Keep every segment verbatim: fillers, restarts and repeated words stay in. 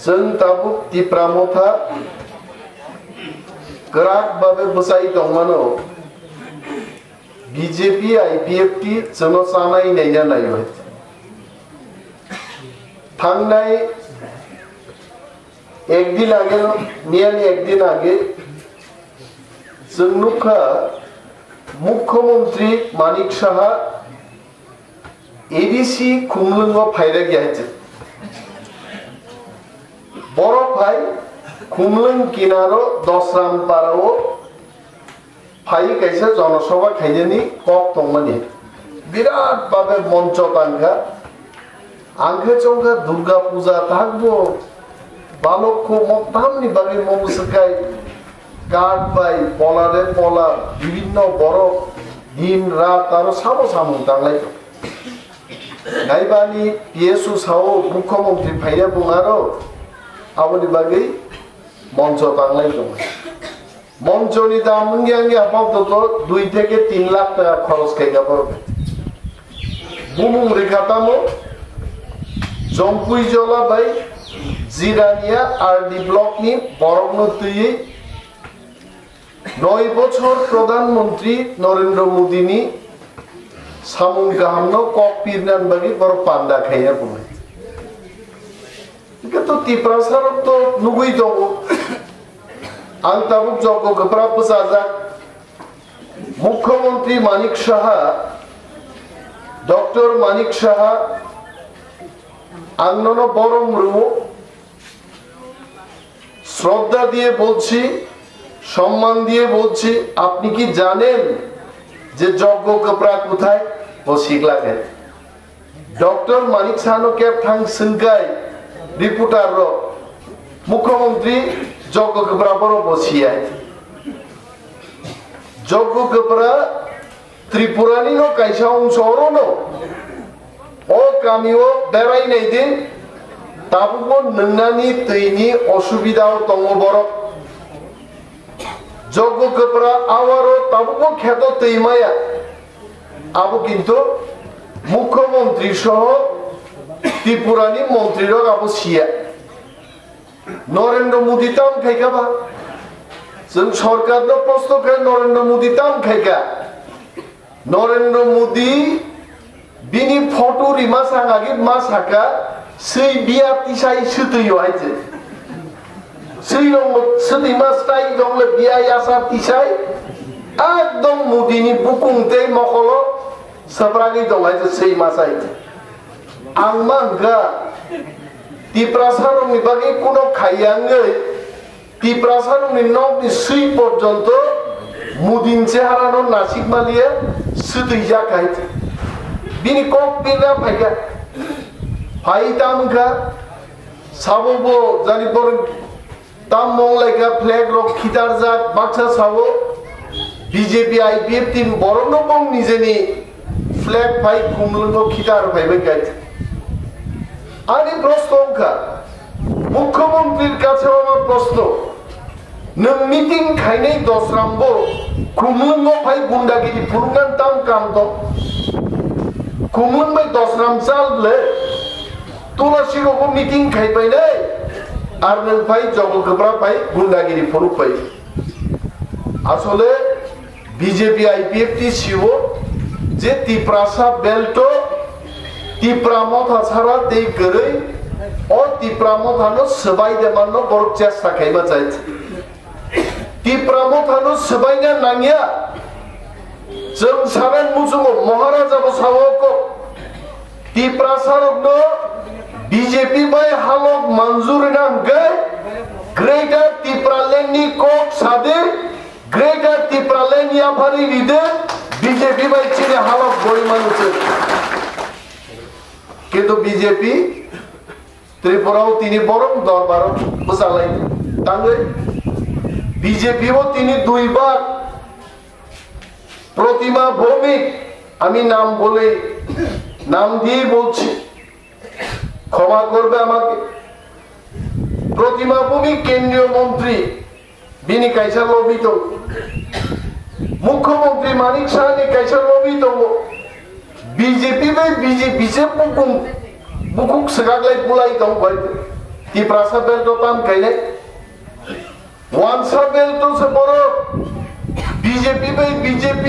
Chwng tabuk Tipra Motha kwrak babe bwchai tongmano, B J P, I P F T chwngno chanai naina naio. Thangnai ekdin age, nearly ekdin age, chwng nukha Mukhyamantri Manik Saha A D C Khumlwngo phairwk ya hiche. Borok phai Khumlwng kinaro Dosram parao phai kaisa jonosabha khainani kok tongmani. Birat babe moncho tangkha. Angkhe chongkha Durga Puja thangbo balok kho mo tamni bagwi mo bwswkai kath bai pola re pola bibinno borok din rat aro samo samung tanglai tong. Naibani P S U sao Mukhyamantri phaiya bung aro aboni bagwi moncho tanglai tong. Monchoni dam wngya wngya apato to dui theke tin lakh taka khoros khaika borok. Bumung rikha tamo Jongpui Jola bai Jirania R D block ni borokno twiwi noi bochor Pradhan Mantri Narendra Modi ni samung kahamno kok pirnan bagwi borok panda khaiya bumai. Hingke to Tiprasa rok to nugui tongo. Ang tabuk jogo gopra bwchajak. Mukhyamantri Manik Saha, Doctor Manik Saha, ang nono borom rwo, shraddha diye bolchi, সম্মান দিয়ে বলছি, আপনি কি জানেন যে যজ্ঞ কাপড়া কোথায়? ও শিখলাকে। Doctor Manik Sahano kep thang swngkai reporter rok, Mukhyamantri Joggo Kwpra borok bo siyai. Joggo Kwpra Tripurani no kaisa ongso oro no. O kami o berai nai din, tabuk bo nwngnani twi ni osubida o tongo borok. Joggo Kwpra awaro tabuk bo kheto twi maya. Abo kintu Mukhyamantri soho Tripurani montrirok abo siya. Narendra Modi tam khaikha ba? Chwng sorkarno proshno khe Narendra Modi tam khaikha? Narendra Modi bini photo rima sangagi ma saka, swi biya tisai swtwi yo hai je. Swi rong swtwi ma stai rong le biya yasa tisai. Ekdom Modi ni bukung tei mokolo sabragwi tong hai je swi ma sai. Ang ma hwnkha Tiprasa rokni bagwi kuno khaiya wngwi Tiprasa rokni nokni swi porjonto Mudin cheharano nasik maliya swtwijak hai. Bini kok pila phaikha. Phai tam wngkha, sabo bo jani borok tam mong laikha flag rok khitarjak baksa sabo B J P I P F T ni borokno bong nijeni flag phai khumlwngo khitar phaibai kait. Ani proshno wngkha, Mukhyamantrir kache o proshno, nwng meeting khainai Dosrambo Khumlwngo phai gundagiri phunuknani tam kam tong? Khumlwng bai Dosram chal ble Tulasi rogo meeting khaipainai, ar nwng phai Jogokopra phai gundagiri phunukpai. Asole B J P I P F T siwo je Tiprasa belto Tipra Motha sara tei kwrwi, o Tipra Mothano swbai de manno borok chesta khaima chai. Tipra Mothano swbaina nangya. Chwng saben muchungo Maharaja bo sawo ko. Tiprasa rokno B J P bai halok manjuri na hwnkhe Greater Tipraland ni kok sadi, Greater Tipraland yaphari ride, B J P bai chini halok gori manu chwng. Kintu B J P Tripura o tini borom dorbar bwchalai tangwi B J P o tini duibar Protima Bhowmik, ami nam bole nam diye bolchi, khoma korbe amake. Protima Bhowmik kendriyo montri, bini kaisa lobby tongo. Mukhyamantri Manik Sahani kaisa lobby tongo. B J P bai B J P se bukung, bukung swkaklai bulai tong bai. Tiprasa belt o tam khainai. Wansa belt o se borok B J P bai B J P,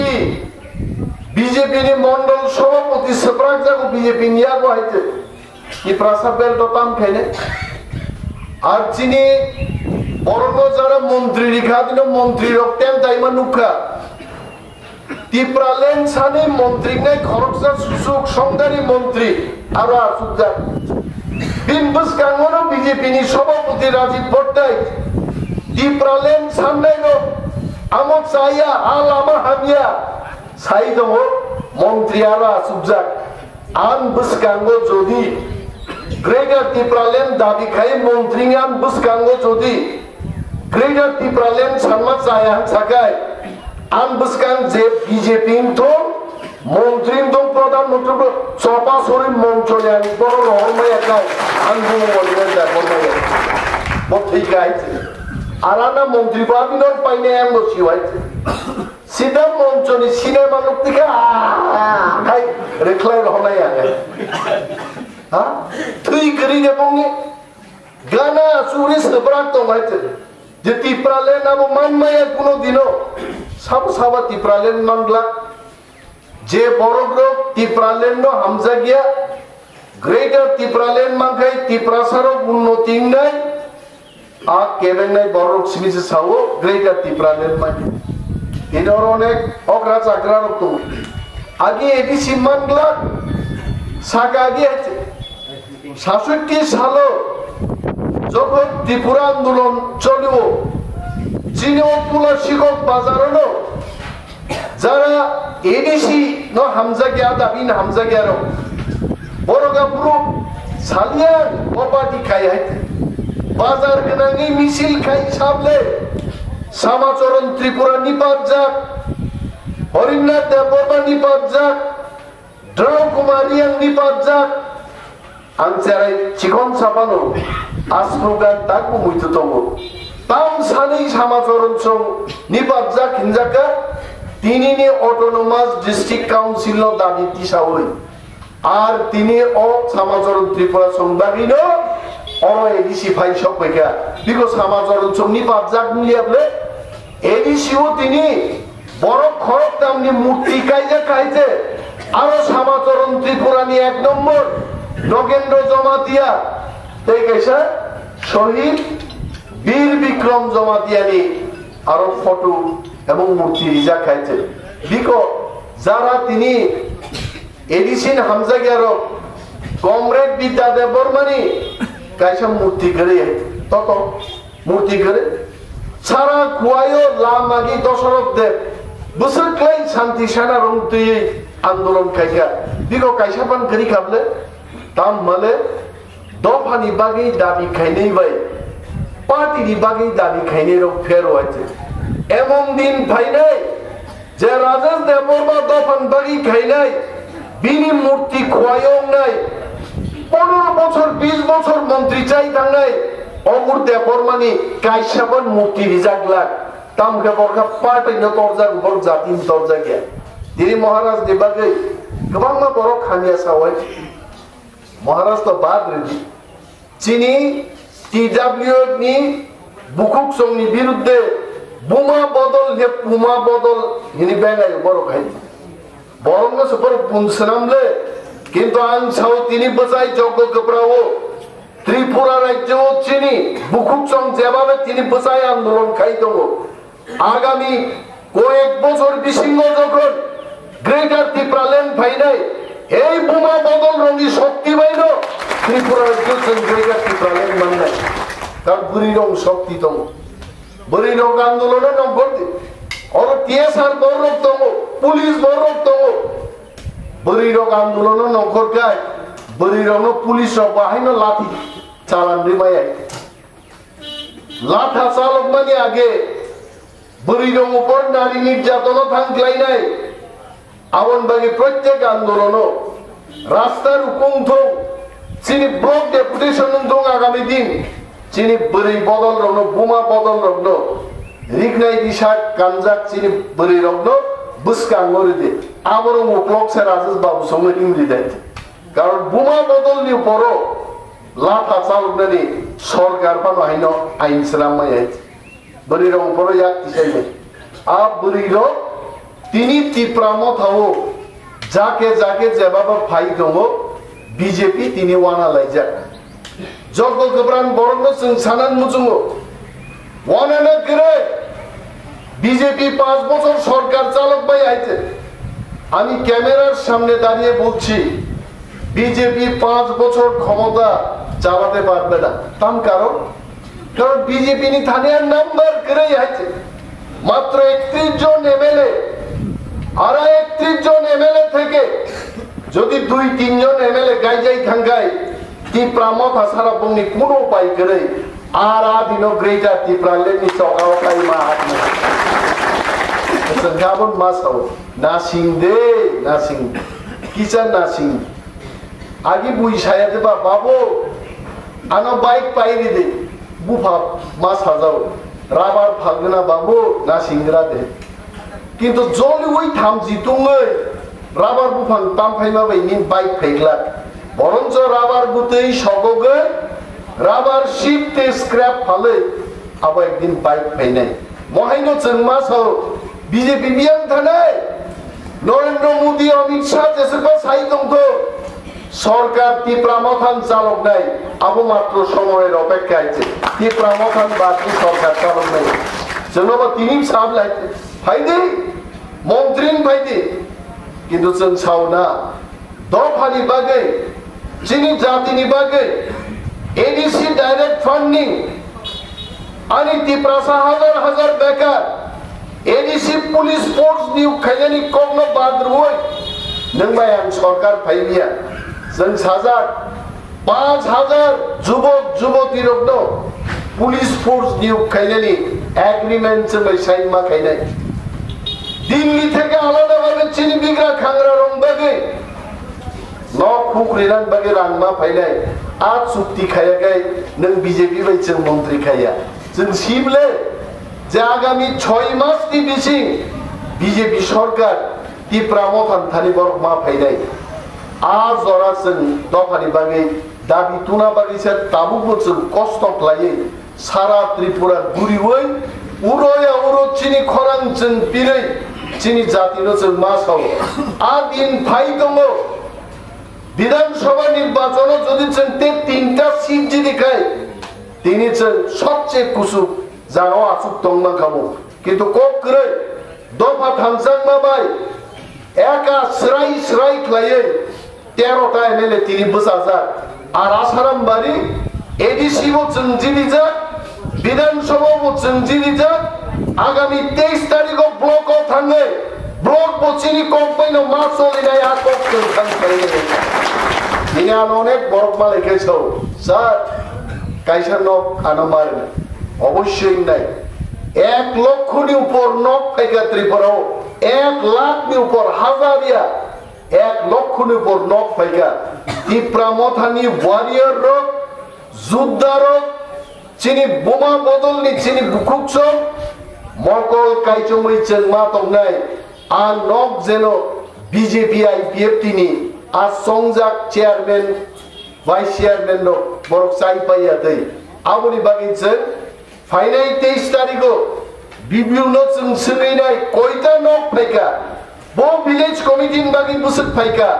B J P ni mondol sabhapati swprak jago B J P ni yago hai te. Tiprasa belt o tam khainai. Ar chini borok no jara montri rikha dino montri rok tem taima nukha. Tipraland sani montri nai khoroksa susuk songdari montri aro achukjak. Bini bwskango no B J P ni sabhapati Rajib Bhattai Tipraland sannai rok amo chaya ha lama hamya sai tongo montri aro achukjak. Ang bwskango jodi Greater Tipraland dabi khai montri ang bwskango jodi Greater Tipraland sanma chaya hwn sakai, ang bwskang je B J P wngthung, montri wngthung, pradhan montri wngthung, chopa sori monchoni ang bono rohormaya kai, ang bumo montri da kormaya. Bo thik hai. Arana montri bo abino painai ang bo siwai. Sida monchoni sinema nuktika, ah, kai reklai rohormaya. Ha? Twi kri ne bongni. Gana suri sebrak tong hai te. Je Tipraland abo manmaya kuno dino. Sabo sabo Tipraland manglak. Je borok rok Tipraland no hamjakya. Greater Tipraland mankhai Tiprasa rok unnoti wngnai. A kebengnai borok simi se sao Greater Tipraland mankhai. Tini oro onek okra chakra rok tongo. Agi A D C manglak. Saka agi hai te. Sasotti salo jokhon Tripura andolon cholio, chini o Pula Sikok bazar no jara A D C no hamjakya, dabi no hamjakya rok. Borok aphuru saliya o party khai hai. Bazar gwnangwi misil khai sable Samacharan Tripura ni pabjak, Harindranath Debbarma ni pabjak, Drau Kumar Reang ni pabjak, ang cherai chikon sapano, aswk gan tak bo muitu tongo. Tam sanwi Samacharan Song ni pabjak hinjaka, tini ni Autonomous District Council no dabi tisawi. Ar tini o Samacharan Tripura Song bagwi no oro A D C phai sok paikha. Biko Samacharan Song ni pabjak ni leble A D C o tini borok khoroktam ni murti kaijak hai je, aro Samacharan Tripura ni ek nombor Nogendro Jamatia, tei kaisa Shohid Bir Bikrom Jamatia ni aro photo ebong murti rijak hai je. Biko jara tini A D C ni hamjakya rok Comrade Bidya Debbarma ni kaisa murti kwrwi toto. Murti kwrwi. Sara Khuaio Lamagi Dosarok Deb bwswk kwlai Shanti Sena rong twiwi andolon khaikha. Biko kaisa phan kwrwi kha bwle. Tam hwnmale dophani bagwi dabi khainai bai party ni bagwi dabi khainai rok pherwai se. Emon din phainai Je Rajesh Debbarma dophani bagwi khainai, bini murti Khuaio wngnai, pondro bochor, bis bochor montri chai thangnai, Obur Debbarmani kaisa ban murti rijak glak. Tamo khe borok kha party no torjak, borok jati no torjak ya. Tini Maharaj ni bagwi kwbangma borok hamya sawai. Maharaj to bad ridi. Chini T W F ni bukhuk songni birudde buma bodol hwnwi puma bodol hwnwi bengai borok hai. Borokno se borok bun swnam le. Kintu ang sao tini bwchai joggo kwprao Tripura rajyo chini bukhuk song jebabe tini bwchai andolon khai tongo. Agami koyek bochor bisingo jokhon Greater Tipraland phainai, ei buma bodol rokni shokti baino Tripura rajyo chwng Greater Tipraland mannai. Kar bwrwi rok shokti tongo. Bwrwi rok andolono nongkhor di. Oro T S R bor rok tongo, police bor rok tongo. Bwrwi rok andolono nongkhor kai, bwrwi rokno police rok bahaino lathi chalan rwi maya. Latha chalokmani age bwrwi rok upor nari nirjatono thang khlainai. Aboni bagwi protyek andolono rasta rukung thung, chini block deputation wng thung agami din, chini bwrwi bodol rokno, buma bodol rokno, riknai risa kanjak chini bwrwi rokno bwskango ridi. Aborok uklok se Rajesh Babu songno himri dai. Karon buma bodolni uporo Latha chaloknani sorkar phano haino ain swnam maya. Bwrwi rok phano yak tisaimani. A bwrwi rok tini Tipra Mothao jake jake jebaba phai tongo, B J P tini wana laijak. Joto kwbran borokno chwng sanan muchungo. Wanana kwrwi, B J P পাঁচ বছর সরকার চালক ভাই আইছে। আমি ক্যামেরার সামনে দাঁড়িয়ে বলছি, বিজেপি পাঁচ বছর ক্ষমতা চালাতে পারবে না। তার কারণ, কারণ বিজেপি ni thani আর নাম্বার করে আছে মাত্র একত্রিশ জন এমএলএ। আর একত্রিশ জন এমএলএ থেকে যদি দুই তিনজন এমএলএ গাইজাই থাঙ্গাই, Tipra Motha sara bongni kuno upai kwrwi, ar a dino Greater Tipraland ni chokao kai ma hatni. Chwng gabon ma sao, nasing de, nasing, kisa nasing. Agi bui saya de ba, "Babu, ano bike pai ri de," bupha ma sajao, "Rubber phalgna babu, nasingra de." Kintu joliwi thamchi tungwi rubber buphang tamphaima bai nini bike phaiglak. Boroncho rubber butwi sogogwi rubber sheet tei scrap phalwi abo ekdin bike phainai. Mohaino chwng ma sao B J P biyang thanai. Narendra Modi, Amit Shah jeswkba sai tongtho. Sorkar Tipra Motha ni chaloknai, abo matro somoyni opekka hai se. Tipra Motha ni bad di sorkar chaloknai. Chwngno bo tini bwsa belai phaidi, montri ni phaidi. Kintu chwng sao na, dophani bagwi, chini jatini bagwi, A D C direct funding, ani Tiprasa hazar hazar bekar, A D C police force niyok khainani kokno bad rwui, nwng bai ang sorkar phai liya. Chwng sajak, panch hajar jubok juboti rokno police force niyok khainani agreement chwng bai sign ma khainai. Delhi theke alada bhabe chini bigra khangra rok bagwi nok huk rinan bagwi rang ma phainai. A chukti khaya khai nwng B J P bai chwng montri khaya. Chwng sibole je agami choi mas ni bising B J P sorkar Tipra Motha ni thani borok ma phainai. A jora chwng dophani bagwi dabi tuna bagwi se tabukbo chwng kosto khlaiwi sara Tripura guriwi uro ya uro chini khorang chwng pirwi chini jatino chwng ma sao. A din phai tongo, Bidhan Sabha nirbachano jodi chwng te tinta seat jidi khai, tini chwng sobche kuchuk jagao achuk tong mankha bo. Kintu kok kwrwi dopha thanchangma bai eka srai srai khlaiwi tero ta M L A tini bwchajak. Ar Asaram bari A D C bo chwng jilijak, Bidhan Sabha bo chwng jilijak. Agami teis tarikh o block o thangwi block bo chini kok bai no ma cholinai a kok chwng thang khlaiwi. Tini ano onek borok malai khe sao, "Sir, kaisa nok ano ma rwnai." Obossoi wngnai. Ek lokho ni upor nok phaikha Tripura o. Ek lakh ni upor, hazar ya. Ek lokho ni upor nok phaikha. Tipra Motha ni warrior rok, judda rok, chini buma bodol ni chini bukhuk chwng mokol kaichomwi chwng ma tongnai. A nok jeno B J P I P F T ni a songjak chairman, vice chairman rok borok chai paiya tei. Aboni bagwi chwng phainai teis tarikh o B P O no chwng swngwi nai koita nok phaikha, bo village committee ni bagwi bwswk phaikha,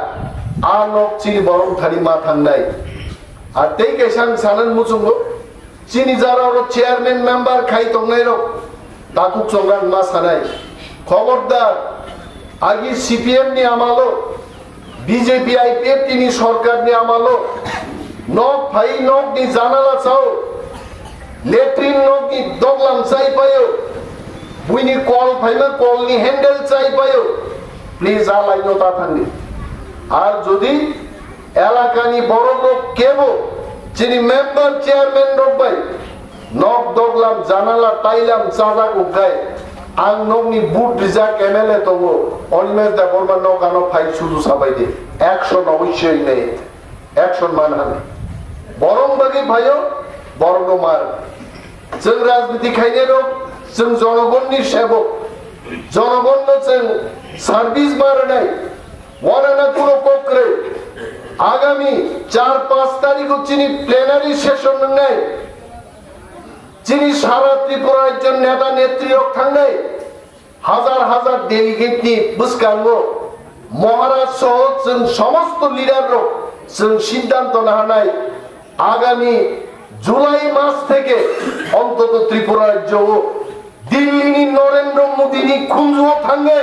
a nok chini borok thani ma thangnai. Ar tei kaisa ang sanan muchungo, chini jara oro chairman member khai tongnai rok takhuk chongrang ma sanai. Khobordar, agi C P M ni amalo, B J P I P F T ni sorkar ni amalo, nok phai nok ni janala chao, latrine nok ni doglam chai paio, buini kol phaima kol ni handle chai paio, please a line no ta thangdi. Ar jodi elakani borok rok kebo chini member chairman rok bai nok doglam janala tailam chajak ukkai, ang nokni but rijak M L A tongo, Animesh Debbarma nok ano phai sudu sabai di, action obossoi nei, action man hani. Borok bagwi phaio, borokno mar. Chwng rajniti khainai rok, chwng jonogonni sebok, jonogonna chwng service ma rwnai. Wanana kuno kok kwrwi. Agami char panch tarikh o chini plenary session wngnai. Chini sara Tripura rajyo neta netri rok thangnai. Hajar hajar delegate ni bwskango Maharaj soho chwng somosto leader rok chwng siddhanto nahanai. Agami July mas theke ontoto Tripura rajyo o Delhi ni Narendra Modi ni khunju o thangwi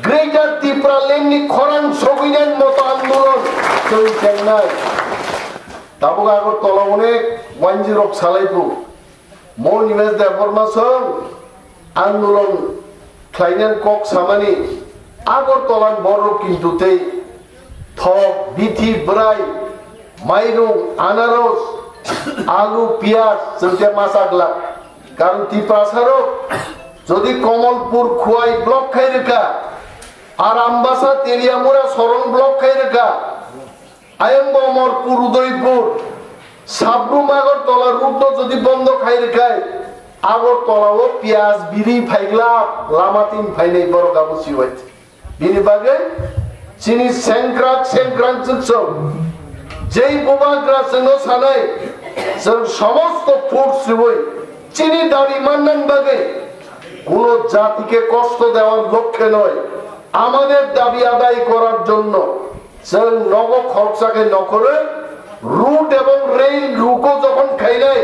Greater Tipraland ni khorang sogwinani moto andolon chwng chengnai. Tabuk Agartala onek wanjwi rok salaipu. Mo Nimesh Debbarma song andolon khlainani kok samani Agartala borok kintu tei thok, bithi, bwrai, mairung, anaros, alu, piyaj, chwngte masa glak. Karon Tiprasa rok jodi Komolpur, Khowai block khai rwkha, ar Ambasa, Teliamura, Sorong block khai rwkha, ayang Komolpur, Udaipur, Sabrum Agartala route no jodi bondo khai rwkhai, Agartala o piyaj biri phaiglak, lama tin phainai borok abo siwai. Bini bagwi chini sengkrak sengkrak chwngsong jei bubagra chwngno sanai, chwng somosto force rwui chini dabi mannani bagwi কোনো জাতিকে কষ্ট দেওয়ার লক্ষ্যে নয়, আমাদের দাবি আদায় করার জন্য। Chwng nogo khoroksa khe nokhorwi route ebong rail ruko jokhon khainai,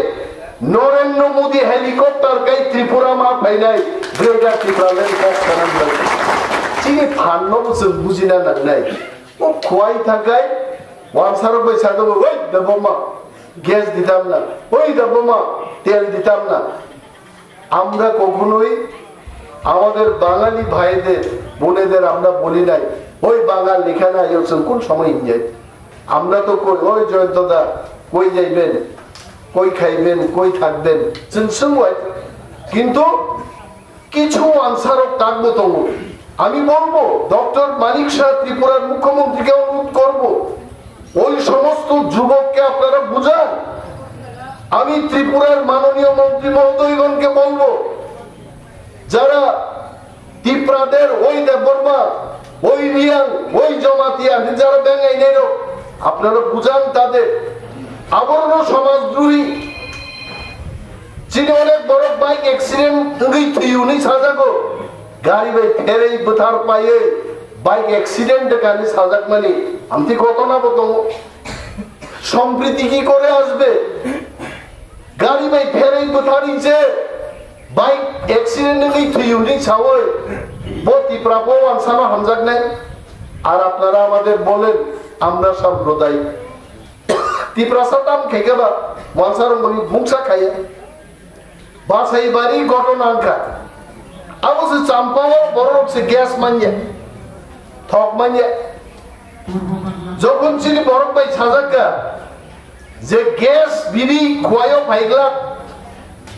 Narendra Modi helicopter kai Tripura ma phainai, Greater Tipraland kok sanani bagwi. Chini phanno bo chwng bujina nangnai. O Khowai thakai, wansarok bai sajago, "Oi, Debbarma, gas ditam na. Oi, Debbarma, tel ditam na." আমরা কখনোই আমাদের বাঙালি ভাইদের, বোনেদের আমরা বলি নাই, "ওই বাঙাল এখানে আইও", কোন সময় ইঞ্জাই? আমরা তো কই, "ওই জয়ন্ত দা, কই যাইবেন, কই খাইবেন, কই থাকবেন?" চিনসুন হয়। কিন্তু কিছু আনসারক ডাকবো তবু আমি বলবো, ডক্টর মানিক সাহা ত্রিপুরার মুখ্যমন্ত্রীকে অনুরোধ করব, ওই সমস্ত যুবককে আপনারা বুঝান। আমি ত্রিপুরার মাননীয় মন্ত্রী মহোদয়গণকে বলবো, যারা তিপ্রাদের ওই দেববর্মা, ওই রিয়াং, ওই জমাতিয়া, যারা বেঙ্গাই নেরো, আপনারা বুঝান তাদের। আবরণ সমাজদ্রোহী, যিনি অনেক বড় বাইক অ্যাক্সিডেন্ট হয়ে থুই উনি সাজাগো, গাড়ি bai pherei bwthar paiwi bike accident kani sajakmani amtwi ghotona bo tongo. সম্প্রীতি কি করে আসবে? গাড়ি bai pherei bwthar hinse bike accident wngwi thwi hwnwi sawi bo Tipra bo wansano hamjaknai. আর আপনারা আমাদের বলেন আমরা সাম্প্রদায়িক। Tiprasa tam khaikhe ba wansarok boni bungsa khaiya. Basai bari ghotona wngkha. Abo se Champao borok se gas manya. Thok manya. Jokhon chini borok bai sajakka je gas biri Khowai o phaiglak,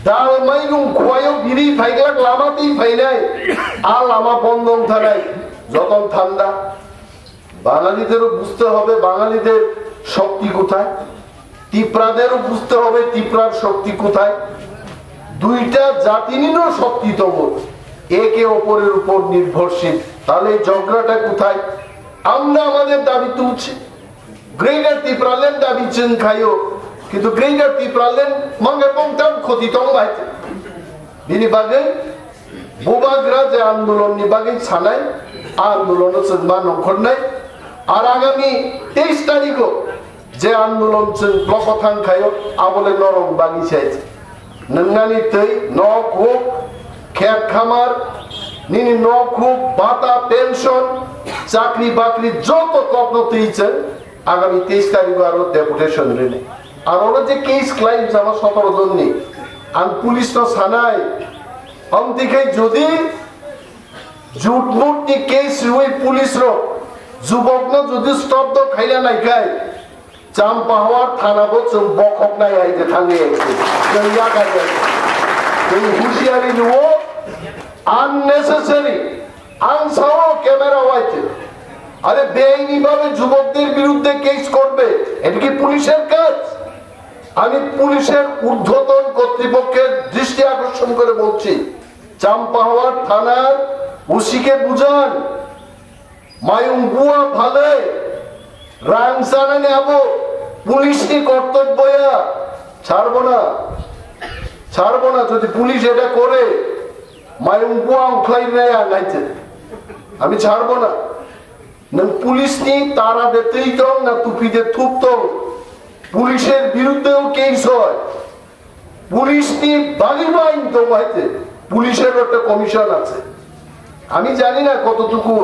dal mairung Khowai o biri phaiglak lama twi phainai, a lama bondo wngthanai, joton thanda. বাঙালিদেরও বুঝতে হবে বাঙালিদের শক্তি কোথায়, তিপ্রাদেরও বুঝতে হবে তিপ্রার শক্তি কোথায়। দুইটা জাতিরও শক্তি তব একে অপরের উপর নির্ভরশীল। তাহলে এই ঝগড়াটা কোথায়? আমরা আমাদের দাবি তুলছি, গ্রেটার তিপ্রাল্যান্ড দাবি চিন খাইও, কিন্তু গ্রেটার তিপ্রাল্যান্ড মঙ্গে পংতাম ক্ষতি তং ভাই। Bini bagwi bubagra je andolon ni bagwi sanai, a andolon no chwng ma nongkhornai. Ar agami teis tarikh o je andolon chwng block o thang khaio, abole norok bagwi se nwngnani twi nok huk, khet khamar, nini nok huk, bata, pension, chakri bakri joto kokno twi chwng Agami teis tarikh o aro deputation rini. Aro oro je case claim sama sotoro jonni. Ang police no sanai. Ang dikhai jodi jut mut ni case riwi police ro jubok no jodi stop do khaila naikai. Champahawar thana bo chwng bokhok nai hai je thangwi hai se. Chwng yakai hai. Chwng husiari nuo unnecessary. Ang sao camera waite, আরে বেআইনি ভাবে যুবকদের বিরুদ্ধে কেস করবে, এটা কি পুলিশের কাজ? আমি পুলিশের ঊর্ধ্বতন কর্তৃপক্ষের দৃষ্টি আকর্ষণ করে বলছি, চাম্পাহাওয়ার থানার ওসিকে বুঝান, মায়ুং বুয়া ভালে Rang chanani abo police ni kortobbo ya, ছাড়বো না, ছাড়বো না। যদি পুলিশ এটা করে, mayung buang khlai nai ang naite. আমি ছাড়বো না। Nwng police ni tara de twi tong na tupi de thup tong, police er biruddhe o case oi, police নি বাগিবা আইন তো হইতে, পুলিশের একটা কমিশন আছে। আমি জানি না কতটুকু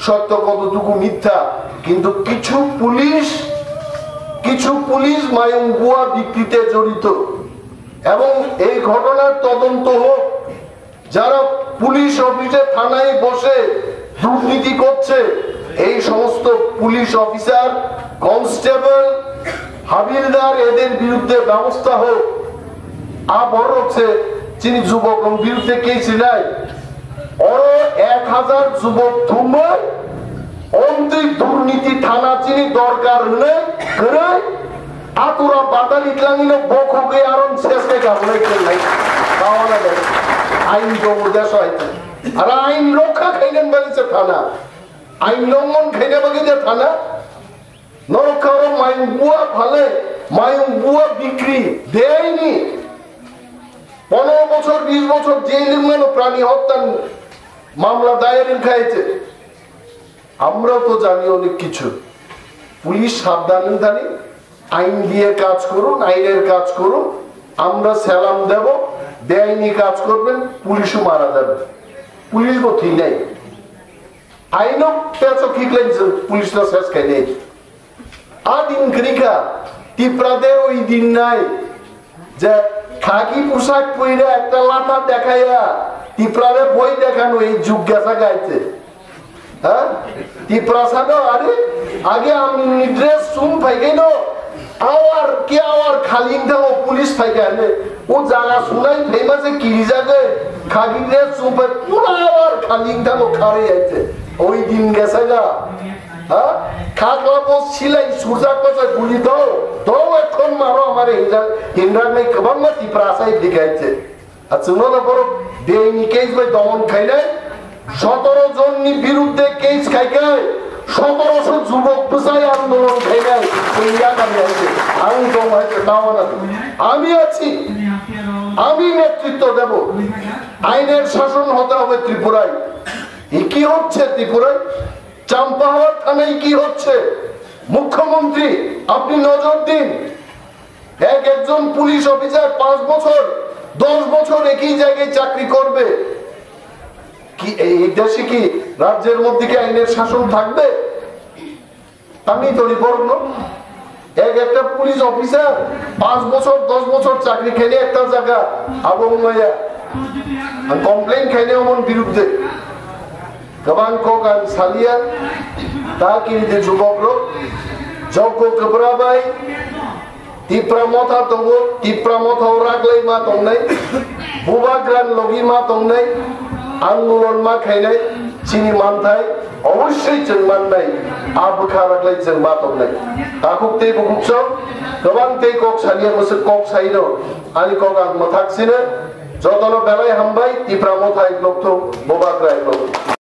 সত্য, কতটুকু মিথ্যা, কিন্তু কিছু পুলিশ, কিছু পুলিশ mayung bua বিক্রিতে জড়িত। এবং এই ঘটনার তদন্ত হোক। যারা পুলিশ অফিসে, থানায় বসে দুর্নীতি করছে, এই সমস্ত পুলিশ অফিসার, কনস্টেবল, হাবিলদার, এদের বিরুদ্ধে ব্যবস্থা হোক। A borok se chini jubokrok biruddhe case rinai. Oro ek hazar jubok thumwi, omtwi durniti thana chini dorkar hwnwi kwrwi, atura badali tlangino bokhogwi aron ses khe gabulai khenai. Bawana dai. Ain tongo deso hai. Ara ain rokha khainani bagwi se thana. Ain longhon khaina bagwi je thana. Norok karo mayung bua phale, mayung bua bikri, beaini. Pondro bochor, bish bochor jel wngmano prani hotya mamla dayer wngkha ete. Amrao to jani onek kichu. Police sabdhan wngthani, ain diye kaj korun, ainer kaj korun. Amra salam debo, beaini kaj korben, police-o mara jabe. Police bo thwi nai. Aino peso khiklai se police no ses khainai. A din kwrwi kha, Tiprader oi din nai. Je khaki pusak puire ekta latha dekhaiya, Tiprare boi dekhano ei jug gesa gaite. Ha? Tiprasa no, are, age amni dress sum phaigaino, awar ke awar khali wngthango police phaikha hwnwi. O jaga sunai phaima se kirijagwi khagwi dress sum phai pura awar khali wngthango kharwi aite. Oi din gesa ga. Ha? Khakla bo silai surjak ma se guli do. Do ekhon maro amare hinjak, hinjak nai kwbangma Tiprasa phaigaite. Ar chwngno no borok beaini case bai domon khainai, sotoro jonni biruddhe case khaikhai, sotoroso jubok bwsai andolon khainai, chwng yakar yaise, ang tong hai se tao na. আমি আছি, আমি নেতৃত্ব দেব। আইনের শাসন হতে হবে ত্রিপুরায়। এ কি হচ্ছে ত্রিপুরায়? চাম্পাহাওয়ার থানায় কি হচ্ছে? মুখ্যমন্ত্রী, আপনি নজর দিন। এক একজন পুলিশ অফিসার পাঁচ বছর, দশ বছর একই জায়গায় চাকরি করবে। কি এই দেশে কি, রাজ্যের মধ্যে কি আইনের শাসন থাকবে? আমি তো রিপোর্ট নো। এক একটা পুলিশ অফিসার পাঁচ বছর, দশ বছর চাকরি খেলে একটা জায়গা আবং মায়া। আমি কমপ্লেন খাইলে আমার বিরুদ্ধে। Kwbang kok ang salia, ta kiri de jubok rok, jokgo kwbra bai, Tipra motha tongo, Tipra motha o raglai ma tongnai, bubagra logi ma tongnai, andolon ma khainai, chini manthai, obossoi chwng mannai, a bwkha raglai chwng ma tongnai. Takhuk tei bukhuk chwng, kwbang tei kok salia bwswk kok saino, ani kok ang mwthak sino, jotono belai hambai, Tipra motha iklok thung, bubagra iklok thung.